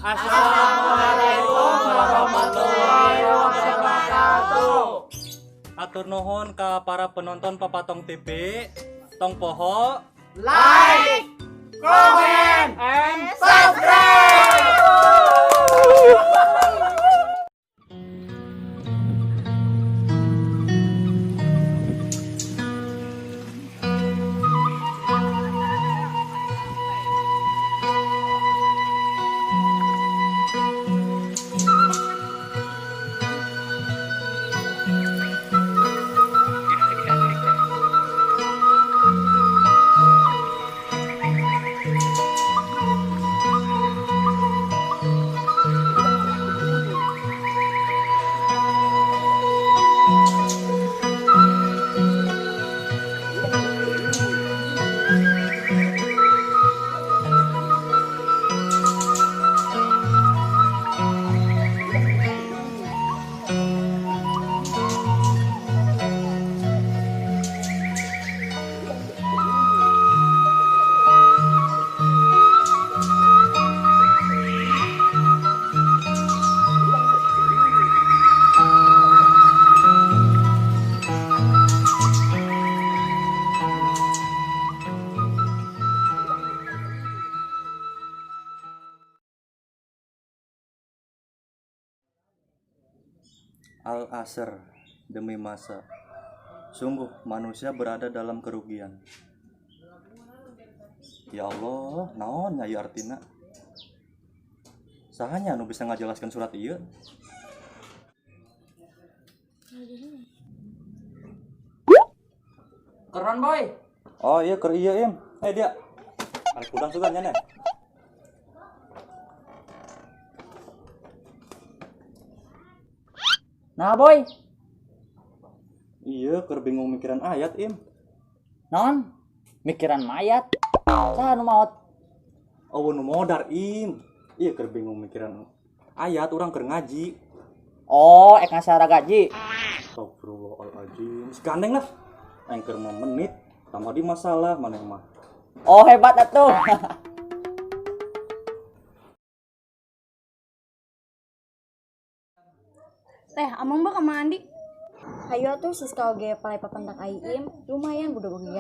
Assalamualaikum warahmatullahi wabarakatuh. Atur nuhun ka para penonton Papatong TV. Tong poho Like, comment, and subscribe. Al-Asr, demi masa. Sungguh manusia berada dalam kerugian. Ya Allah, naon nya ieu artina? Saha nya nu bisa ngajelaskeun surat ieu? Keren boy. Oh iya keur ieu im. Eh dia. Arek kudang sugan nya neh. Nah boy. Iya keur bingung mikiran ayat im. Non, mikiran mayat. Saha nu maot? Oh nu modar im. Iya keur bingung mikiran ayat urang keur ngaji. Oh, ek ngasara gaji. Astagfirullahaladzim. Si gandeng lah. Aing keur mau menit tambah di masalah maneh mah. Oh hebat atuh. Teh, amang bak sama Andi. Hayu atuh Siska oge palai papendak ai im, lumayan budak oge.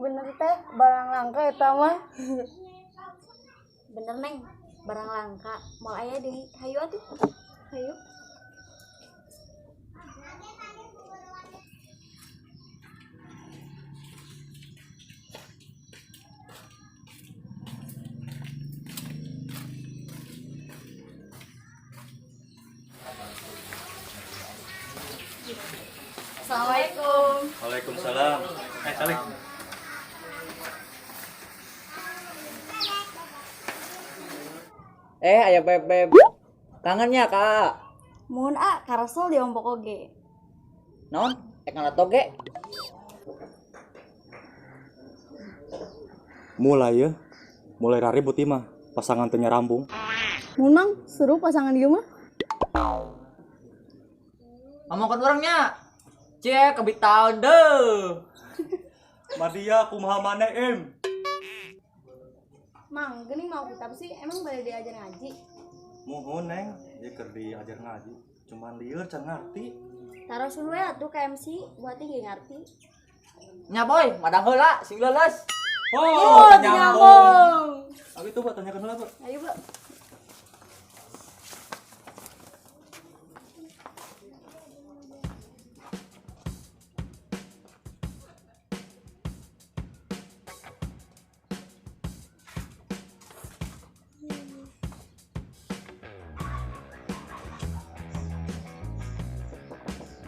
Bener teh, barang langka eta mah. Bener neng, barang langka. Moal aya deui. Hayu atuh. Hayu. Assalamualaikum. Waalaikumsalam. Eh, calik. Eh, aya beb-beb. Kangennya, Kak. Mun a karasel di ompok oge. Non, ek ngala toge. Mulai ya. Mulai raribut ieu mah. Pasangan teu nyarambung. Mun mang seru pasangan ieu mah. Ngomongkeun urangnya. Cie, kebitaun deuh. Madia kumaha maneh im? Mang, geuning mau kitab sih, emang bade diajar ngaji? Muhun neng, ieu keur diajar ngaji. Cuman lieur can ngarti. Tarosun we atuh ka MC, buat ge ngarti. Nya boy, madang heula sing leuleus. Oh, nyambung. Abi tuh, Pak, tanyakan heula, Pak. Ayo, Bu.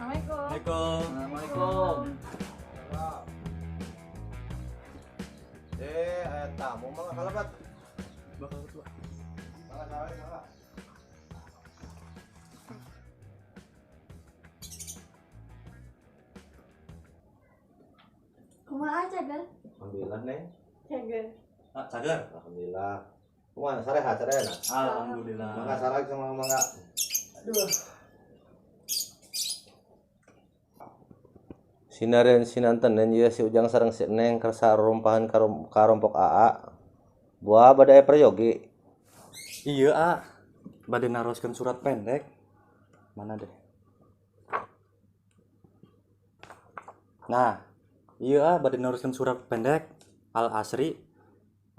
Assalamualaikum. Assalamualaikum. Eh, aya tamu mah kalebat. Bakal ketua. Mangga sawe, mangga. Kumaha cager? Alhamdulillah, Neng. Cager. Ah, cager. Alhamdulillah. Kumaha sarehat sarehana? Alhamdulillah. Mangga sareng sama mangga. Aduh. Sinaren sinanten ieu si Ujang sareng si Neng kersa rumpahan karompok AA. Buah bade aya prayogi. Iya, A. Bade naroskeun surat pendek. Mana deh? Nah, iya A, bade naroskeun surat pendek Al Asri.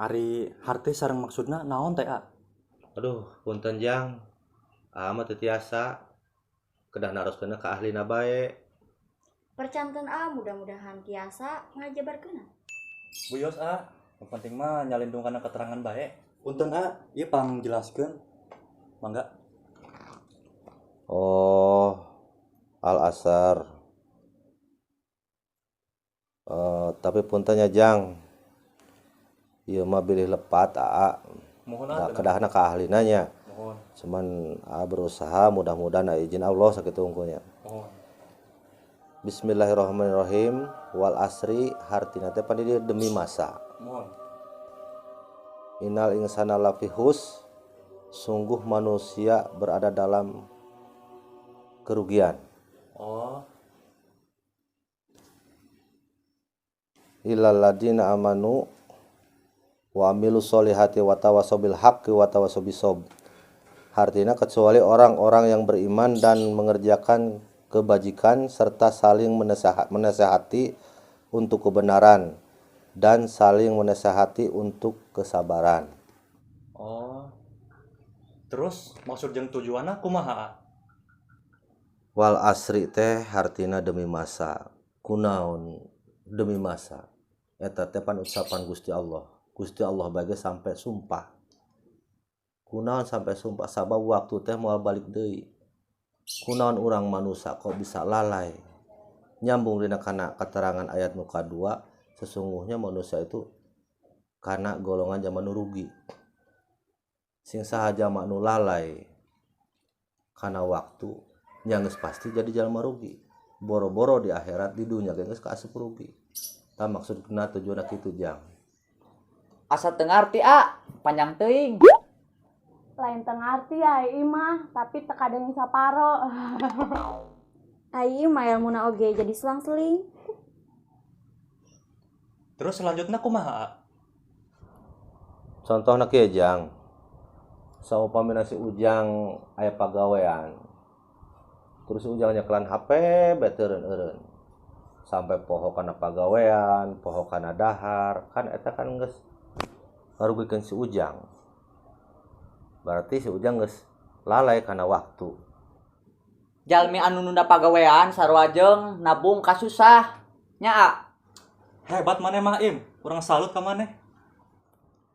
Ari harti sareng maksudna naon teh, A? Aduh, punten Jang. Aa mah teu tiasa. Kedah naroskeunna ka ahlina bae. Percanten A mudah-mudahan tiasa ngajabarkeunna. Buyos, A. Yang penting mah nyalindung kana keterangan bae. Punten, A, ieu pangjelaskeun. Mangga. Oh, Al Asar. Tapi punten nya Jang. Ieu mah bilih lepat Aa. Mohon Da A. kedahna ka ahlina nya. Mohon. Cuman Aa berusaha mudah-mudahan aya izin Allah sakitu unggulnya. Mohon. Bismillahirrahmanirrahim. Wal asri hartina teh pan dieu demi masa. Mohon. Innal insana lafi khus, sungguh manusia berada dalam kerugian. Oh. Illal ladina amanu wa amilu solihati wa tawasaw bil haqqi wa tawasaw bis sabr. Artinya kecuali orang-orang yang beriman dan mengerjakan kebajikan serta saling menasehati untuk kebenaran dan saling menasehati untuk kesabaran. Oh. Terus maksud jeung tujuanna kumaha? Wal asri teh hartina demi masa. Kunaon demi masa? Eta teh pan ucapan Gusti Allah. Gusti Allah bae sampai sumpah. Kunaon sampai sumpah sabab waktu teh moal balik deui. Kunaon urang manusia kok bisa lalai? Nyambung dina kana keterangan ayat nu kadua, sesungguhnya manusia itu kana golongan jalma nu rugi. Sing saha jalma nu lalai kana waktu nya geus pasti jadi jalma rugi. Boro-boro di akhirat di dunia ge geus kaasup rugi. Tah maksudna tujuanna kitu Jang. Asa teu ngarti A, panjang teuing. Lain teu ngarti ya Ai mah, tapi teu kadang saparo. Ai mah ilmuna oge jadi selang-seling. Terus selanjutnya kumaha? Contohna kieu Jang. Saupamina si Ujang aya pagawean. Terus si Ujang nyekelan HP bae teu eureun-eureun. Sampai poho kana pagawean, poho kana dahar, kan eta kan geus ngarugikeun si Ujang. Berarti si Ujang geus lalai kana waktu. Jalmi anu nunda pagawean sarua jeung nabung kasusah. Nya A. Hebat maneh mah Im, urang salut ka maneh.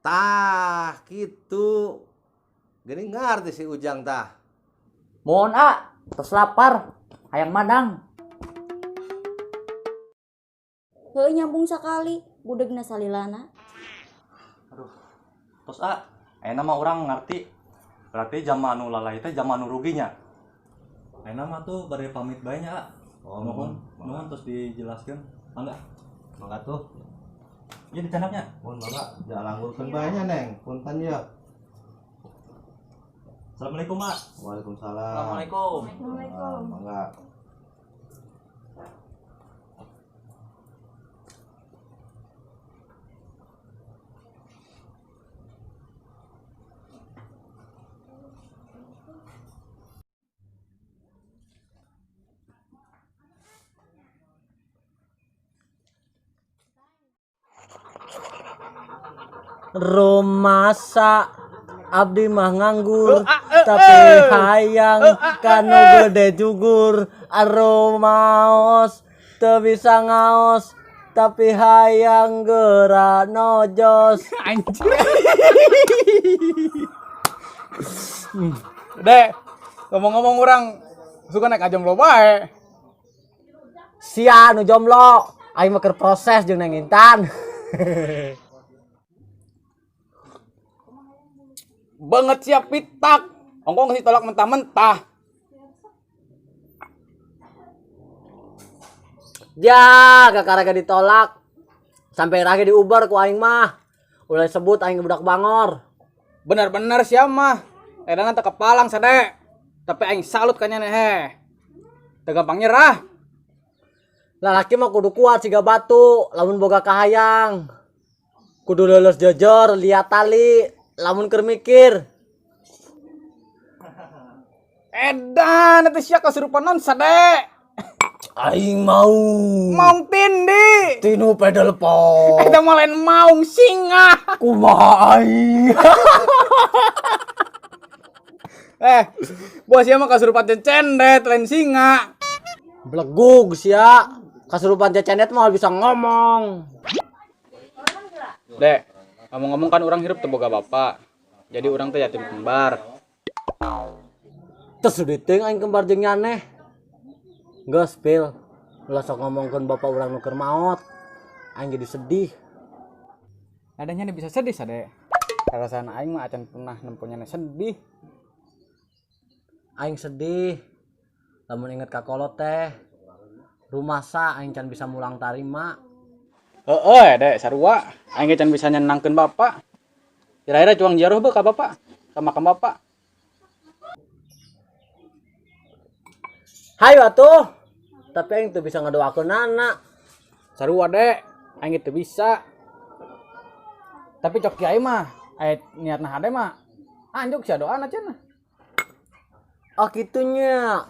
Tah kitu. Geuning ngarti si Ujang tah. Mohon A, tos lapar, hayang madang. Heuh nyambung sakali, budegna salilana. Aduh. Tos A, ayeuna mah urang ngarti. Berarti jalma anu lalai teh jalma anu ruginya. Ayeuna mah tuh bade pamit bae nya, A. Oh, nuhun, nuhun terus dijelaskeun. Mangga. Mangga tuh. Ieu dicanaknya. Mun mangga jangan langgurkeun bae nya Neng, punten ya. Assalamualaikum, Mak. Waalaikumsalam. Assalamualaikum. Assalamualaikum. Mangga. Rumasa abdi mah nganggur tapi hayang kanu gede jugur arumaos teu bisa ngaos tapi hayang geura nojos. Anjir. Dek, ngomong-ngomong orang suka naik jomblo bae. Sia nu jomblo, aing mah keur proses jeung Neng Intan. Banget siap pitak. Ongkong ngasih tolak mentah-mentah. Ja, kakara ditolak. Sampai rage di Uber ku aing mah. Ulah sebut aing budak bangor. Bener-bener siapa mah. Edan teu kepalang sade. Tapi aing salut kanya nih he. Teu gampang nyerah. Lalaki mah kudu kuat siga batu, lamun boga kahayang. Kudu lulus jujur, lihat tali, lamun keur mikir. Edan eta sia kasurupan non sade. Aing mau. Maung tindi. Tinu pedal pop. Eta mah lain maung singa. Kumaha aing. Eh, bos sia mah kasurupan cendet lain singa. Belegug sia. Kasurupan cecendet mah bisa ngomong. Dek, ngomong-ngomong kan orang hirup teu boga bapak. Jadi orang teh yatim kembar. Terus teuing aing kembar jeung nyaneh. Geus pil. Ulah sok ngomongkeun bapak urang nu keur maot. Aing jadi sedih. Adanya bisa sedih sade. Perasaan aing mah acan pernah nempo nyane sedih. Aing sedih. Lamun inget ka kolot teh. Rumasa aing can bisa mulang tarima. Heeh, dek, sarua. Aing ge can bisa nyenangkeun bapak. Kira-kira cuang jaruh be ka bapak, ka makam bapak. Hayu atuh. Tapi aing teu bisa ngadoakeun anak. Sarua, dek. Aing ge teu bisa. Tapi cok kiai mah, aya niatna hade mah. Anjuk sia doana cenah. Oh kitunya.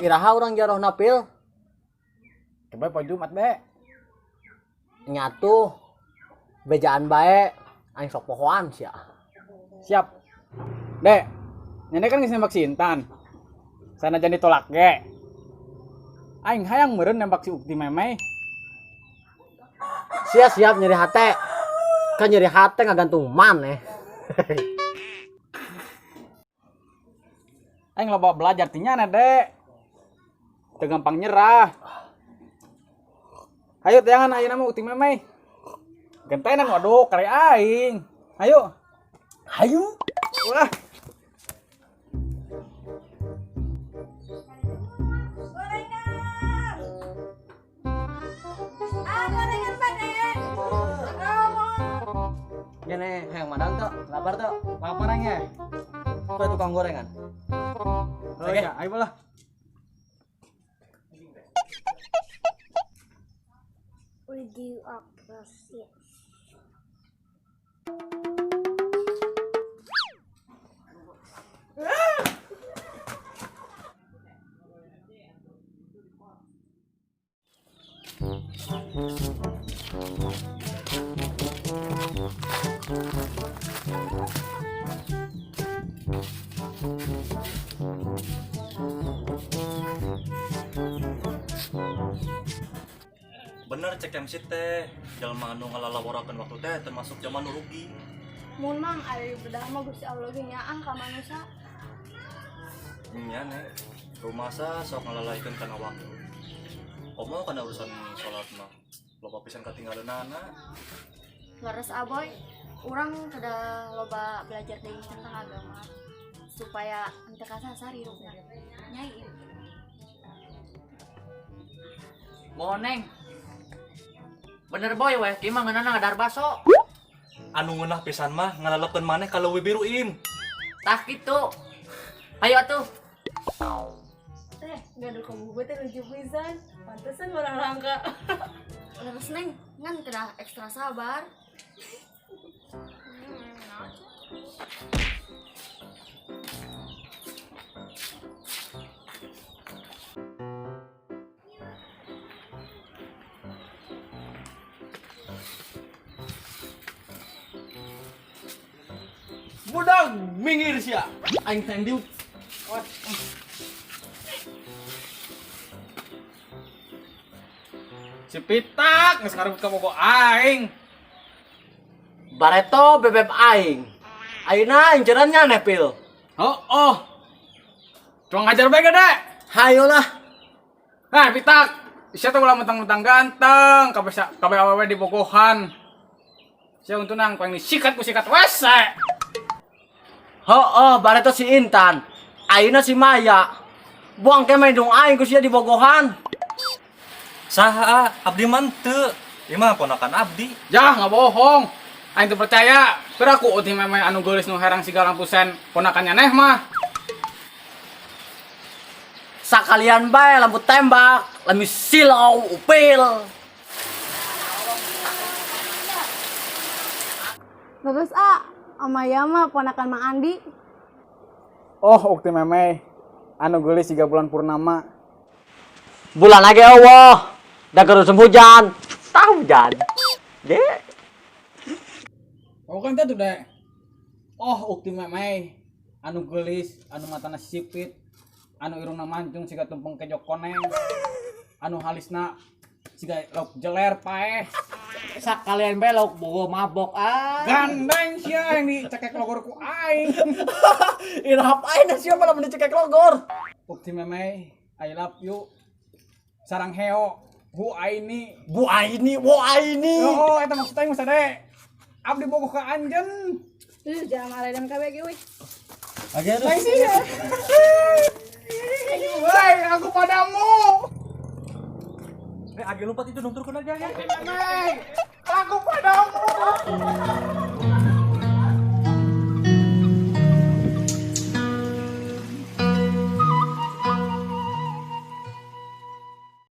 Iraha urang jarohna pil. Coba poe Jumat, dek. Nyatu. Bejaan bae. Aing sok pohoan sia. Siap. Dek, nyane kan geus nembak si Intan. Sanajan ditolak ge. Aing hayang meureun nembak si Ukti Memey. Sia siap nyeri hate. Kan nyeri hate ngagantung maneh. Aing loba belajar ti nyana, Dek. Teu gampang nyerah. Hayu teangan ayeuna mah Ukti Memey. Gentenan waduh kare aing. Hayu. Hayu. Wah. Gorengan. Ah, gorengan Pak Dek. Gini, hayang madang tuh, lapar tuh. Lapar aing ya. Tuh tukang gorengan. Oke, ya, ayo lah. Would you appreciate? Bener cek MC teh, jalma anu ngalalaworakeun waktu teh termasuk jalma nu rugi. Mun mang ari bedah mah Gusti Allah ge nyaang ka manusia. Nya nek, rumasa sok ngalalaikeun kana waktu. Komo kana urusan salat mah, loba pisan katinggaleunana. Leres aboy, urang kedah loba belajar deui tentang agama supaya henteu kasasar hirupna. Nyai. Mohon neng. Bener boy weh, kieu mah ngeunana ngadar baso. Anu ngeunah pisan mah ngalalepeun maneh ka leuwih biru im. Tah kitu. Hayu atuh. Teh, gaduh kamu teh lucu pisan. Pantesan orang langka. Leres neng, ngan kedah ekstra sabar. Budak minggir sia. Aing teh diuk. Si Pitak geus ngarebut ka bogo aing. Bareto bebeb aing. Ayeuna inceran nyaneh pil. Oh, oh. Cuang ngajar bae gede. Hayo lah. Nah, Pitak, sia teh ulah mentang-mentang ganteng, kabeh kabeh awewe di bogohan. Sia untunang ku aing disikat ku sikat wese. Heeh, bareto si Intan. Ayeuna si Maya. Buang ke mendung aing ku sia di bogohan. Saha abdi mah teu. Ieu mah ponakan abdi. Jah, nggak bohong. Aing teu percaya. Piraku uti memang anu geulis nu herang siga lampu sen ponakan nyaneh mah. Sakalian bae lampu tembak, lami silau upil. Terus ah, Amaya mah ponakan Mang Andi. Oh, Ukti Memey. Anu geulis 3 bulan purnama. Bulan lagi Allah. Da keur usum hujan. Tah hujan. Ge. Oh kan tuh deh. Oh, Ukti Memey. Anu geulis, anu matana sipit, anu irungna mancung siga tumpeng kejo koneng. Anu halisna siga lauk jeler paeh. Sakalian belok bogo mabok ah. Gandeng sia yang dicekek logor ku aing. Iraha aing sia malah dicekek logor. Ukti Memey, I love you. Sarang heo, bu aini. Bu Aini, Bu Aini. Oh, eta maksud aing mah sade. Abdi bogoh ka anjeun. Jangan malah dan KBG wih. Nang sih. Woi, aku padamu. Eh, age lompat itu nunturkeun aja ya. Memey, aku padamu.